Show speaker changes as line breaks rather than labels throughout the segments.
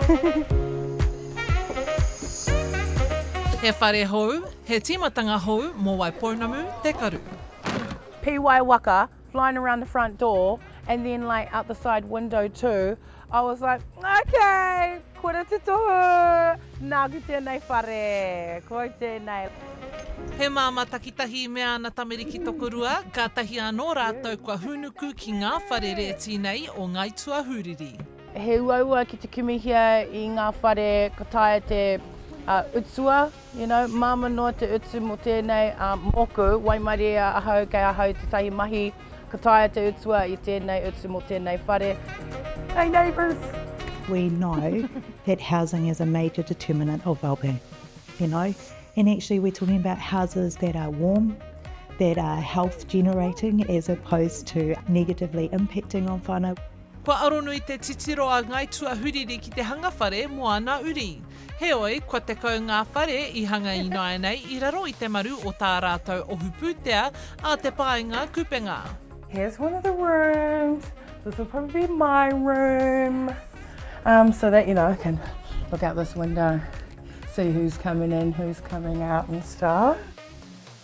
He whare hou, he tīmatanga hou mō Waipounamu Te Karu.
PY waka flying around the front door and then like out the side window too, I was like, okay, kore te tohu, nāku tēnei whare, ko au tēnei.
He māmā takitahi me āna tamariki tokorua, kātahi anō rātou kua hūnuku ki ngā whare rēti nei o Ngāi Tūāhuriri.
He uaua ki te kimihia i ngā whare ka taea te utua, you know, māmā noa te utu mō tēnei, mōku, waimarie ahau kei ahau tētahi mahi ka taea te utua i tēnei utu mō tēnei whare. Hey neighbours!
We know that housing is a major determinant of wellbeing, you know, and actually we're talking about houses that are warm, that are health generating as opposed to negatively impacting on whānau.
Kua aronui te titiro a Ngāi Tūāhuriri ki te hanga whare mō ana uri. Heoi, kua 10 ngā whare i hanga ināianei i raro i te maru o tā rātou ohu pūtea a Te Paenga Kupenga.
Here's one of the rooms. This will probably be my room. Um, so that, you know, I can look out this window, see who's coming in, who's coming out and stuff.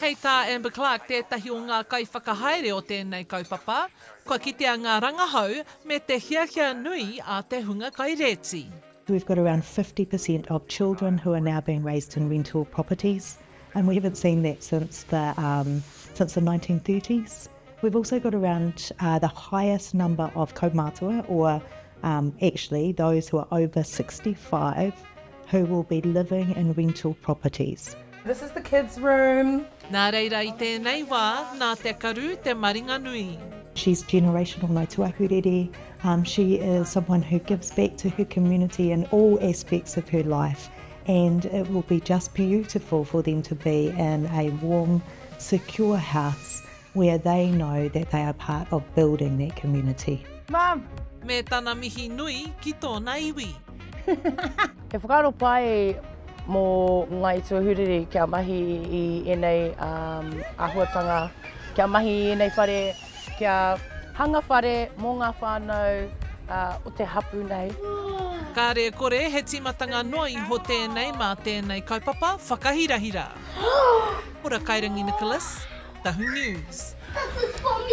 Hei tā Amber Clark tētahi o ngā kaiwhakahaere o tēnei kaupapa, Kua kitea ngā rangahau me te hiahia nui a te hunga kairēti.
We've got around 50% of children who are now being raised in rental properties and we haven't seen that since the, um, since the 1930s. We've also got around uh, the highest number of kaumātua or um, actually those who are over 65 who will be living in rental properties.
This is the kids room.
Nā reira i tēnei wā, nā Te Karu te maringanui.
She's generational Ngāi Tūāhuriri. Um, she is someone who gives back to her community in all aspects of her life and it will be just beautiful for them to be in a warm, secure house where they know that they are part of building that community.
Mum!
Me tana mihi nui ki tōna iwi.
He whakaaro pai mō Ngāi Tūahuriri kia mahi i ēnei āhuatanga, kia mahi i ēnei whare, kia hanga whare mō ngā whānau o te hapū nei.
Kāre e kore, he tīmatanga noa iho tēnei mā tēnei kaupapa whakahirahira. Ora Kairangi Nicholas, Tahu News.
This is for me.